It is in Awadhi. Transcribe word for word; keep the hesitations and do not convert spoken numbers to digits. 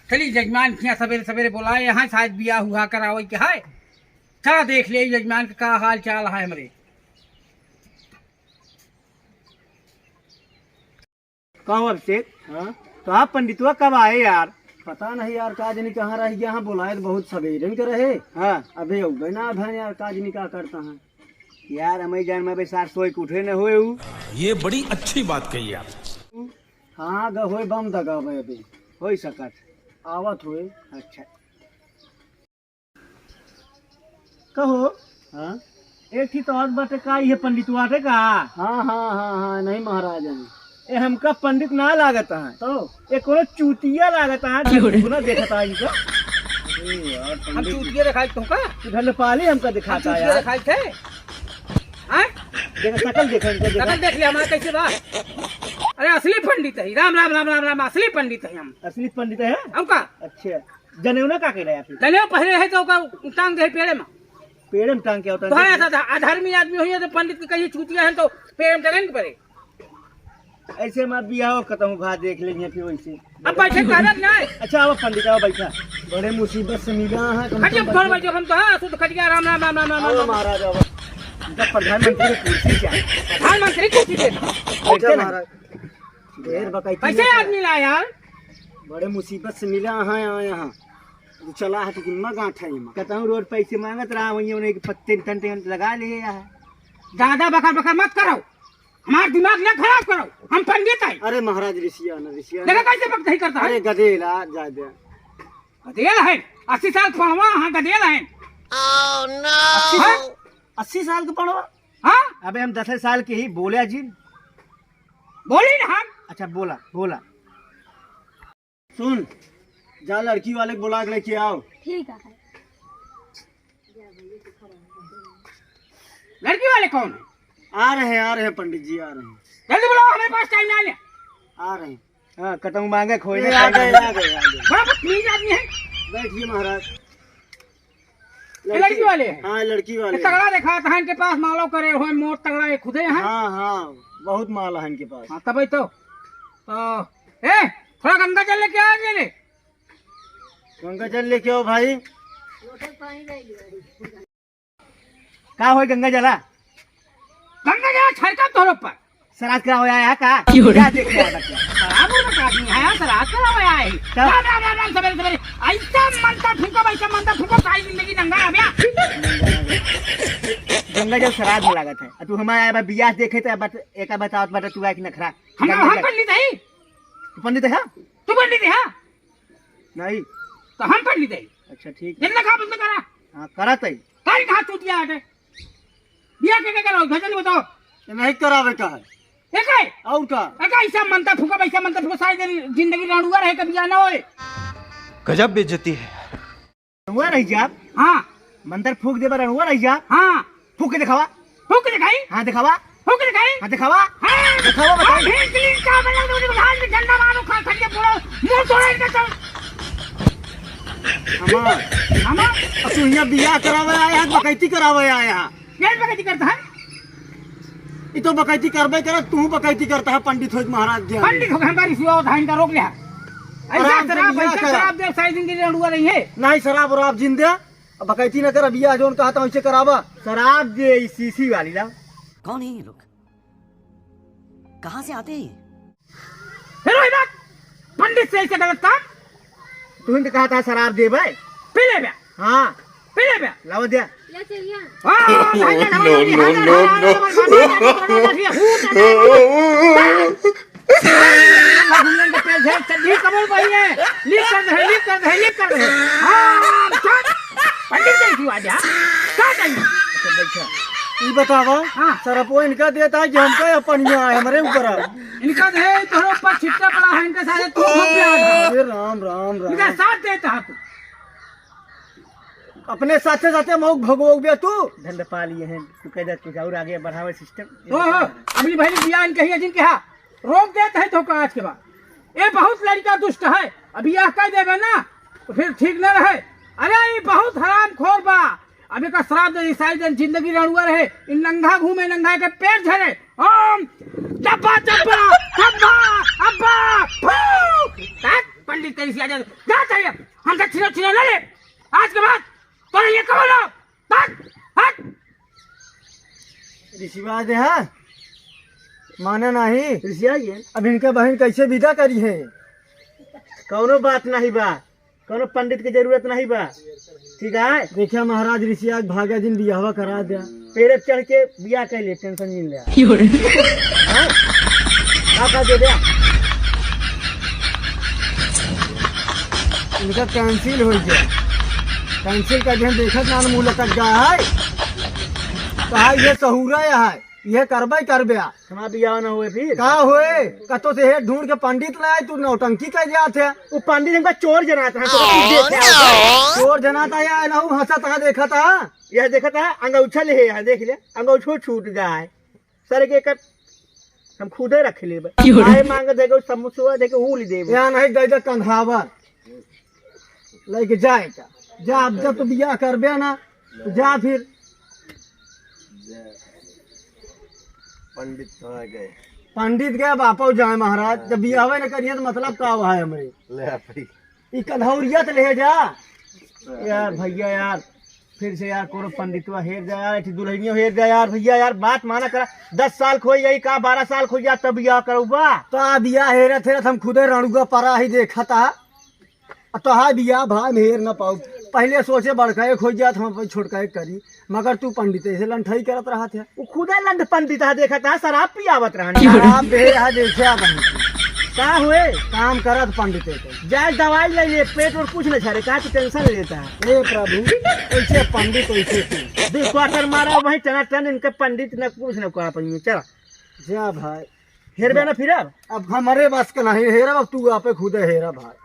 चली जजमान किहाँ सबेरे सबेरे बोलाए, यहाँ शायद बियाह हुआ करावे के है। चला देख ले जजमान के का हाल चाल है हमरे। कहो अभिषेक, हाँ? तो आप पंडितवा कब आए यार? पता नहीं यार, का जानी कहाँ रह गया। हाँ, बोलाए तो बहुत सबेरे के रहे। हाँ। अबे अउबे ना भन यार, का जानी का करता है। यार, हमें जान में अबे सार सोए के उठे न होए उ। ये बड़ी अच्छी बात कही आप। हाँ, ग होए बम दगा अबे, अबे। होई सकत। आवत होए। अच्छा। कहो। हाँ? एक चीज तो और बाटे का, ये पंडितवा टे का? हाँ, हाँ, हाँ, हाँ, नहीं महाराज, हम। ए, हमका पंडित ना लागत है। तो? ए, कोनो चूतिया लागत है, क्यों रे? चूतिया देखत है इनका। अरे यार, हम पंडित चूतिया दिखाई तुमका? तू धंधपाली हमका हम दिखाता चूतिया यार। दिखाई थे? हाँ? देख, शकल देख इनका, देख। शकल देख लिया हमारा कैसे बा? अरे असली पंडित है, राम, राम, राम, राम, राम, असली पंडित है हम। असली पंडित है? हम का? अच्छा। जनेऊ ना का कइले आखिर? जनेऊ पहले है तो ओका टांग दे पेड़े में। पेड़े में टांग के होता है? तो है, अध-, अधर्मी आदमी होइए तो पंडित के कहिए चूतिया है तो पेड़े में टंगन के पड़े। ऐसे में बियाह खत्म भा देख लेंगे फिर वैसे। अब बैठे कागज ना है। अच्छा, आओ पंडित, आओ बैठा। बड़े मुसीबत से मिला है, कम से कम खटिया पर बैठो। बैठो, हम तो हाँ, शुद्ध खटिया, राम, राम, राम, राम, राम, आओ राम। महाराज, आओ। इनका प्रधानमंत्री की कुर्सी क्या है? प्रधानमंत्री की कुर्सी पे। बैठो बैठे ना। महाराज। ढेर बकैती कैसे है। आदमी ला यार? बड़े मुसीबत से मिला है यहाँ, यहाँ। तू चला है तो किम्मा गांठ है इमा। कहता हूँ रोड पैसे मांगत रहा, वहीं उन्हें एक पत्ते टंटे लगा ले यहाँ। ज्यादा बकर बकर मत करो, हमार दिमाग ना खराब करो, हम पंडित है। अरे महाराज रिसिया ना, रिसिया देखा ना। कैसे बकदही करता है? अरे गदेला, जा दे। गदेल है, अस्सी साल पढ़वा, हाँ गदेल है। अस्सी हाँ? साल? अस्सी साल के पढ़वा? हाँ? अबे हम दस साल के ही बोले जी। बोली ना हम। अच्छा बोला, बोला। सुन, जा लड़की वाले को बुला के लेके आओ। ठीक है। लड़की वाले कौन है? आ रहे हैं, आ रहे हैं पंडित जी, आ रहे हैं। जल्दी बुलाओ, हमारे पास टाइम ना ले। आ रहे हैं। हाँ, कतहूँ मांगे खोए ए, ना आ खाए गए, ना। आ गए, आ गए। बड़ा बदतमीज आदमी है। बैठिए महाराज। ये लड़की लड़की वाले हैं? हाँ, लड़की वाले ये हैं। तगड़ा देखा था इनके पास, मालो करे हुए मोट तगड़ा ये खुदे हैं। हाँ, हाँ, बहुत माल है इनके पास। हाँ, तबही तो। तो, ए, थोड़ा गंगा जल लेके आ, ले ले। गंगा जल लेके आओ भाई। का होई गंगा जला? गंगा जला छड़का तोरो पर। श्राद्ध करावे आया है का? क्यों रे? क्या देख रहा है बच्चा? शराब वाला आदमी है, शराब करावे आया है। क्या? राम, राम, राम, राम, सवेरे, सवेरे। ऐसा मंत्र फूंको, ऐसा मंत्र फूंको, सारी जिंदगी नंगा रह गया। गंगा जल श्राद्ध में लागत है। आ तू हमारे आया बा बियाह देखे तो बत-, एक बताओ, बता तू आए कि नखरा? हम, गंगा हम जल। पंडित है। तू पंडित है? तू पंडित है? नहीं। तो हम पंडित है। अच्छा, ठीक है। जितना कहा, उतना करा। हाँ, करा तई। तारी कहाँ चूतिया आटे? बिया के, के करो, भजन बताओ। ये नहीं करावे का है। एक है। और का? एक ऐसा मंत्र फूका, वैसा मंत्र फूका, सारी दिन जिंदगी रणुआ रहे, कभी ना होए। गजब बेइज्जती है। रणुआ रह जा। हाँ। मंत्र फूक दे, रणुआ रह जा। हाँ। फूक के दिखावा। फूक के दिखाई? हाँ, दिखावा। फूक के दिखाई? हाँ, दिखावा। हाँ। दिखावा, बताओ। हाँ, भीम क्लीन का बना दो, उन्हें हाथ में झंडा मारो, खा, खा के बोलो, मुंह तोड़ो इनका, चल। हमार। हमार? अब तू यहाँ बियाह करावे आया है, बकैती करावे आया है? ये बकैती करता है? ये तो बकैती करबे करे, तू बकैती करता है, पंडित हो महाराज जी। पंडित हो, हमका रिश्वत है, इनका रोक लिया। ऐसा आराम से शराब, बियाह ऐसा करा। शराब दे, सारी जिंदगी लड़ुआ रही है। नहीं, शराब उराब जिन दे, अब बकैती न कर, बियाह जौन कहा था वैसे करावा। शराब दे, ई शीशी वाली लाओ। कौन है ये लोग? कहाँ से आते हैं ये? फिर वही बात, पंडित से ऐसे गलत काम। तुम तो कहा था शराब देबे। पी ले बे। हाँ। पी ले बे। लाओ दे। ले चलिए। हाँ, भाई, ले, ले, ले, ले, ले, ले, ले, ले, ले, ले, ले, ले, ले, ले, ले, ले, ले, ले, लीक कर दे, लीक कर दे, लीक कर दे। हाँ, चल। पंडित जी की आवाज है। का चाहिए? अच्छा, बैठा। ई बतावा, हाँ। सरपो इनका देता है कि हमका या पनिया है हमरे ऊपर है? इनका दे, तोहरे ऊपर छिट्टा पड़ा है, इनके सारे तू हो गया है। अरे राम, राम, राम। इनका साथ देता है तू। अपने साथे साथे मौक भगवो बे तू। धंधा पा लिए हैं, तू कह दे कुछ और आगे बढ़ावे सिस्टम। तो हो, अपनी बहन बियाह इनके ही जिनके हाँ। रोक देत है धोखा आज के बाद। ये बहुत लड़का दुष्ट है, अभी यह कह देबे ना तो फिर ठीक न रहे। अरे ये बहुत हरामखोर बा, अब एका श्राप दे ईसाई जन जिंदगी रणुआ रहे, इन नंगा घूमे नंगा के पेट झरे। ओम चप्पा चप्पा चप्पा अब्बा फू। पंडित के रिसिया जा, जा चाहिए, हमसे छिनो छिनो ना ले। आज के बाद तोरे ये कहो ना, हट, हट। रिसिया दे है, माने नहीं। रिसिया ये। अब इनके बहन कैसे विदा करी है? कौनो बात नहीं बा, कौनो पंडित के जरूरत नहीं बा, ठीक है? देखिया महाराज, रिसिया के भागा दिन बियाहवा करा दे। पेड़े चढ़ के बियाह कर ले, टेंशन नहीं ले। क्यों रे? हाँ? का, का दे दे? इनका कैंसिल हो गया, कैंसिल कर दिया। देखत ना मुँह लटक गया है, कहा ये सहूरा है, ये करबे करबे। हमारा बियाह ना हुए फिर। का हुए? कतो से हेर ढूंढ के पंडित लाए, तू नौटंकी कर जात है। वो पंडित हमका चोर जनात है, तो हम देखे आओ। चोर जनात है या ना, हंसत है, देखत है। यह देखत है, अंगौछा ले है, यहाँ देख ले, अंगौछो छूट गया है। सर के कर हम खुदे रख लेबे। क्यों रे? आए मांग देगो, समोसवा देके ऊ ले देबे। या नहीं दे दे कंधावर। लेके जाए का? जा, अब जब तो बियाह करबे ना, तो जा फिर। पंडित कहाँ गए? पंडित गए, बापो जाए महाराज। जब बियाहवे न करिए तो मतलब का हुआ है हमरे? ले आ भाई। ई कन्हौरिया तो ले जा। यार भैया यार, फिर से यार कोनो पंडितवा हेर जा यार, एक दुल्हनियो हेर जा यार भैया यार, बात माना करा। दस साल खोई जाई का, बारह साल खोई जा, तब बियाह करौबा। तो आ बियाह हेरत हेरत हम खुदे रणुआ परा ही देखा था। आ तोहार बियाह भाई में हेर न पाऊ। पहले सोचे बड़का एक हो जात, हम अपन छोटका एक करी, मगर तू पंडित ऐसे लंठई करत रहत है। वो खुदे लंठ पंडित है, देखत है शराब पियावत रहन। शराब दे है, देखे अब हम। का हुए? काम करत पंडित है तो। जाए दवाई ले ले, पेट और कुछ न झरे, का तू टेंशन लेता है? ए प्रभु, ऐसे पंडित ऐसे तू। दो क्वार्टर मारा वहीं टना टन, इनके पंडित न कुछ न करा पाएंगे। चला। जा भाई। हेरबे ना फिर अब? अब हमारे बस का नहीं हेरब, अब तू आपे खुदे हेरा भाई।